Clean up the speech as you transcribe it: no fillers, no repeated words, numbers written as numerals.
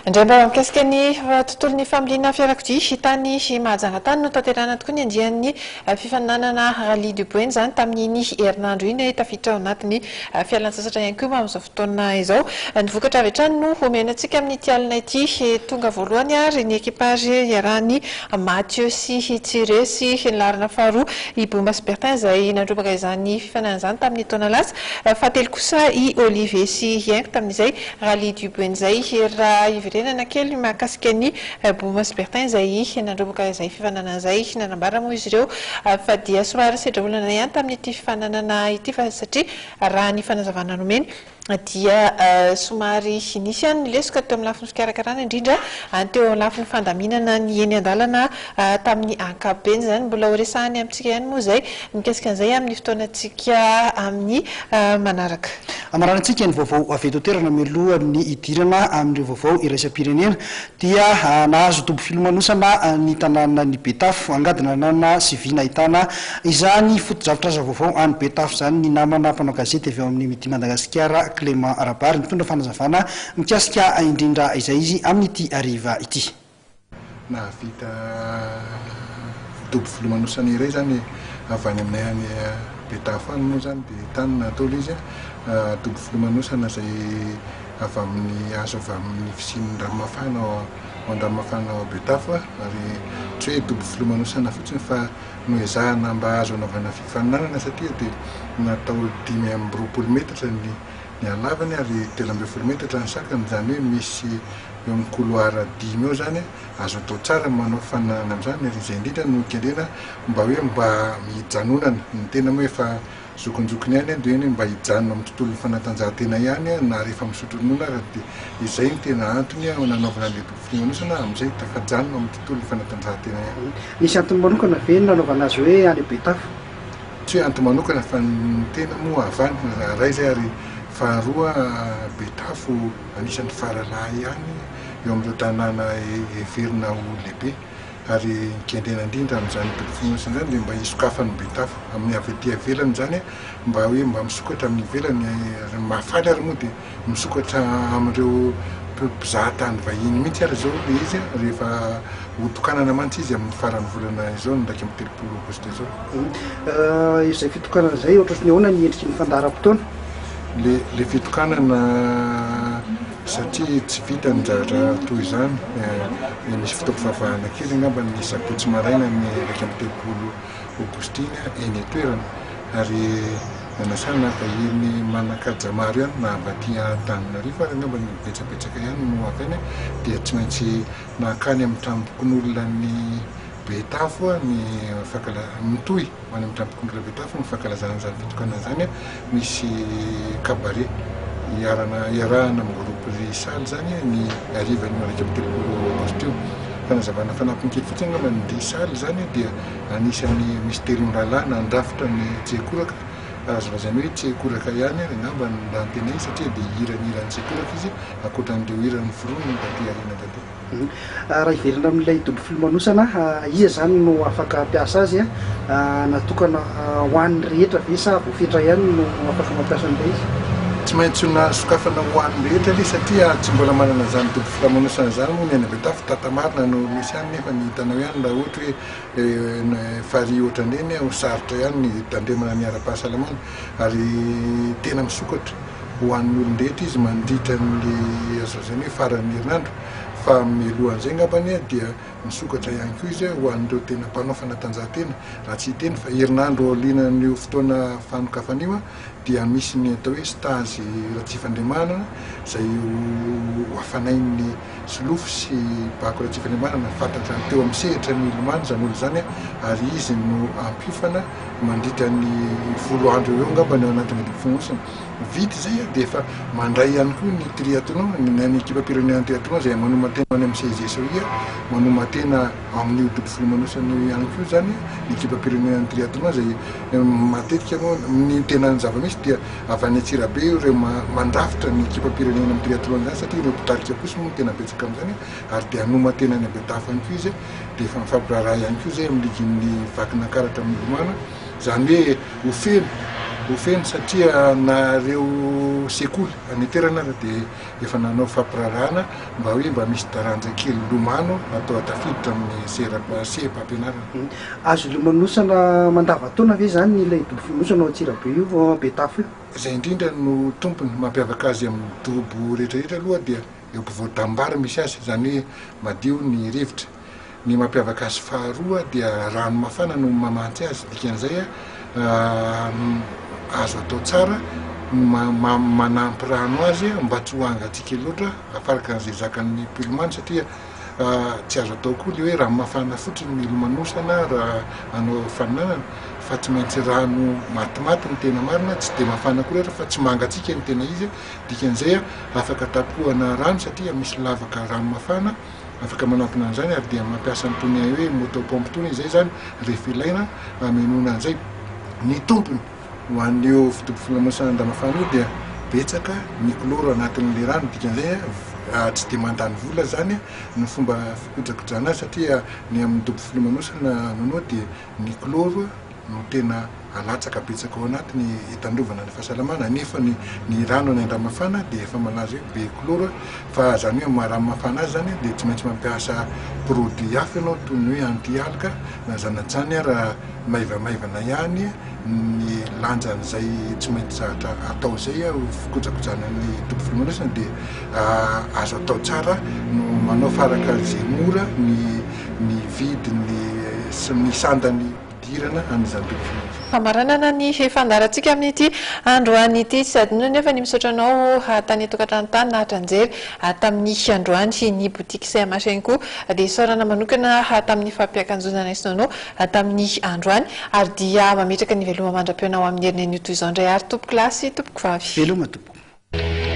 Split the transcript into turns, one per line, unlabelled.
Indray mba mikasika ny tontolon'ny familiana fiarakodia tany Mahajanga tany no tanterahina tokoa ny andian'ny fifaninanana Rallye du Boeny izany tamin'iny herinandro iny. Tafiditra ao anatin'ny fialantsasatra ihany koa amin'izao fotoana izao. Ny vokatra avy hatrany no omena antsika amin'ity alina ity. Tonga voalohany ary ny equipage iarahan'i Mathieu sy Tsire sy ny laharana faharoa i Boma sy Bertin izay nandrombaka izany fifaninanana izany tamin'ny taona lasa. Fahatelo kosa i Olivier sy Haingo tamin'izay Rallye du Boeny izay. Raha hiverenana kely mahakasika an'i Boma sy Bertin izay nandrombaka izay fifaninanana izay, nanambara moa izy ireo fa dia somary sedra olana ihany tamin'ity fifaninanana ity fa satria raha ny fanazavana nomeny dia somary nisy ihany ny lesoka teo amin'ny lafiny fikarakarana indrindra ny teo amin'ny lafiny fandaminana ny eny an-dalana tamin'ny ankapobeny izany. Mbola horesahany amintsika ihany moa izay mikasika an'izay amin'ny fotoanantsika amin'ny manaraka.
Hamaranantsika ny vaovao avy eto an-toerana mialohan'ny hidirana amin'ireo vaovao iraisam-pirenena dia nahazo dobo filomanosana ny tanànan'i Betafo. Angady nanana sy vy nahitana izany fotodrafitrasa vaovao any Betafo izany ny namana mpanao gazety avy ao amin'ny Midi Madagasikara, Clément Rabary. Mitondra fanazavana mikasika indrindra izay izy amin'ity hariva ity.
Nahavita dobo filomanosana iray izany avy any aminay any Betafo any moa izany dia tany no natao ilay izy. Dobo filomanosana izay avy amin'ny azo avy amin'ny fisian'ny ranomafana ao Andranomafana ao Betafo ary tsy hoe dobo filomanosana fotsiny fa noezahana mba azo anaovana fifaninanana satria dia natao 25 metatra ny ny halavany ary 13 metatra ny sakany, izany hoe misy eo amin'ny couloir dimy eo izany azo atao tsara ny manao fifaninanana amin'izany ary izay indrindra no kendrena mba hoe mba hijanonana, ny tena moa efa Zokinjokiny ihany dia hoe mba hijanona amin'ny tontolon'ny fanatanjahantena ihany na rehefa misotro ronono ary dia izay no tena antony nanaovana an'ilay dobo filomanosana amin'izay tafajanona amin'ny tontolon'ny fanatanjahantena ihany.
Nisy antony manokana ve ny nanaovana azy hoe any Betafo?
Tsy hoe antony manokana fa ny tena moa avy any iray izay ary faharoa Betafo anisan'ny faralahy ihany eo amin'ireo tanàna heverina ho lehibe. Ary ny kendrena indrindra amin'izany dobo fonosana izany dia mba hisokafan'ny Betafo amin'ny avy aty ivelany izany mba hoe mba misokatra amin'ny ivelany ary ny mahafaly ary moa dia misokatra amin'ireo mpizaha tany vahiny mihitsy ary izao ilay izy rehefa ho tokanana mantsy izy amin'ny faran'ny volana izao ny 31 aogositra izao.
Izay fitokanana izay ohatran'ny ahoana ny endriky ny fandaharam-potoana?
Le fitokanana satria tsy vita ny zavatra toy izany, misy fotoam-pivavahana kely angamba ny sabotsy maraina ny 31 aogositra iny eny an-toerana ary nanasana vahiny manan-kaja maro ihany na avy aty Antananarivo ary angamba ny betsabetsaka ihany no avy any dia tsy maintsy nankany amin'ny tranombokin'olona ny Betafo ny mitohy. Ho any amin'ny tranombokin'olona Betafo ny fankalazana izany fitokanana izany, misy cabaret hiarana hiarahana amin'ny groupe Risaly izany ny harivan'io 31 aogositra io. Fanazavana fanampiny kely fotsiny angamba, ny Risaly izany dia anisan'ny misitery mirahalahy nandrafitra ny Tsekoraka, azo lazaina hoe Tsekoraka ihany ary angamba ny raha ny tena izy satria dia hira ny hiran'ny Tsekoraka izy ankoatran'ireo hira noforoniny taty aoriana taty.
Raha hiverina amin'ilay dobo filomanosana, iza izany no afaka hampiasa azy? Natokana ho an'ny rehetra ve sa voafetra ihany no afaka mampiasa an'ilay izy?
Tsy maintsy nasokafana ho an'ny rehetra ilay izy satria tsy mbola manana izany dobo filomanosana izany moa ny any Betafo, Tatamarina no misy any nefa ny hitanao ihany raha ohatra hoe farihy ohatran'ireny ho sarotra ihany ny hitandremana ny ara-pahasalamana ary tena misokatra ho an'ny olon-drehetra izy mandritra ny azo lazaina hoe faran'ny herinandro fa mialohan'izay angambany dia misokatra ihany koa izy ho an'ireo tena mpanao fanatanjahantena raha tsy hiteny fa herinandro aorianan'io fotoana fanokafana io dia misy ny atao hoe stage Ratsifandriamanana izay ho hafanain'ny Solofo sy Bako Ratsifandriamanana fantatra teo amin'ny sehatra ny lomano izany olona izany ary izy no hampiofana mandritra ny folo andro eo eo angamba ny ao anatin'ny fonosana. Vita izay dia efa mandray ihany koa ny triathlon, ny an'ny ekipam-pirenena triathlon izay manoman-tena any amin'ny CIGSOI, manoman-tena amin'io dobo filomanosana io ihany koa izany ny ekipam-pirenena triathlon izay matetika moa ny tena ny zava-misy dia avy any Antsirabe ireo mandrafitra ny ekipam-pirenena amin'ny triathlon izany satria ireo mpitarika kosa moa no tena betsaka amin'izany ary dia hanoman-tena any Betafo ihany koa izy dia efa mifampiraharaha ihany koa izay amin'ny ligin'ny Vakinankaratra milomano, izany hoe ho feno. ho feno satria na ireo sekoly any an-toerana aza dia efa nanao fampiraharahana mba hoe mba misy taranja kely lomano atao tafiditra amin'ny seha-pampianarana.
Azo ilomanosana mandavantaona ve izany ilay dobo filomanosana ao Antsirabe io, Betafo io?
Izay indrindra no tompony. Mampiavaka azy amin'ny dobo rehetrarehetra aloha dia eo ampovoan-tanimbary misy azy, izany hoe madio ny rivotra. Ny mampiavaka azy faharoa dia rano mafana no mamantsy azy, dikan'izay azo atao tsara ny manampy rano azy mba tsy ho hangatsiaka loatra afaraka an'izay zakan'ny mpilomano satria tsy azo atao koa le hoe rano mafana fotsiny no ilomanosana raha hanao faninanana fa tsy maintsy rano matimaty no tena marina, tsy dia mafana akory ary fa tsy mangatsiaka ny tena izy, dikan'izay afaka tapohana rano satria misy lavaka rano mafana. Afaka manampina an'izany ary dia mampiasa an'itony hoe moto pompe itony izay izany rehefa ilaina hamenoana an'izay. Ny tompony ho an'io dobo filomanosana Andamafana io dia betsaka ny chlore anatin'ilay rano, dikan'izay tsy dia mandany vola izany ny fomba fikojakojana azy satria ny amin'ny dobo filomanosana nonoa dia ny chlore no tena alatsaka betsaka ao anatiny hitandrovana ny fahasalamana nefa ny ny rano any Andramafana dia efa malaza hoe be chlore fa zany hoe maha rano mafana azy zany dia tsy maintsy mampiasa produit hafa ianao toy ny hoe anti algue na zanatsany ara maivamaivana ihany ny lanjan'izay tsy maintsy zahatra atao zay ho fikojakojana ny dobo filomanosana dia azo atao tsara no manao faraka izay mora ny ny vidiny sy ny sandany fidirana amin'izany tontolo izany.
Famaranana ny fandaharantsika amin'ity androany ity. Tsy adino anefa ny misaotra anao tany an-tokantrano tany nahatranjery tamin'ny androany ny boutique CMH ihany koa dia isaorana manokana tamin'ny fampiakanjoana anay sy Nono tamin'ny androany ary dia mametraka ny veloma mandra-pihaona ho amin'ny herinanio toy izao indray ary tompoko lahy sy tompoko vavy.
Veloma tompoko.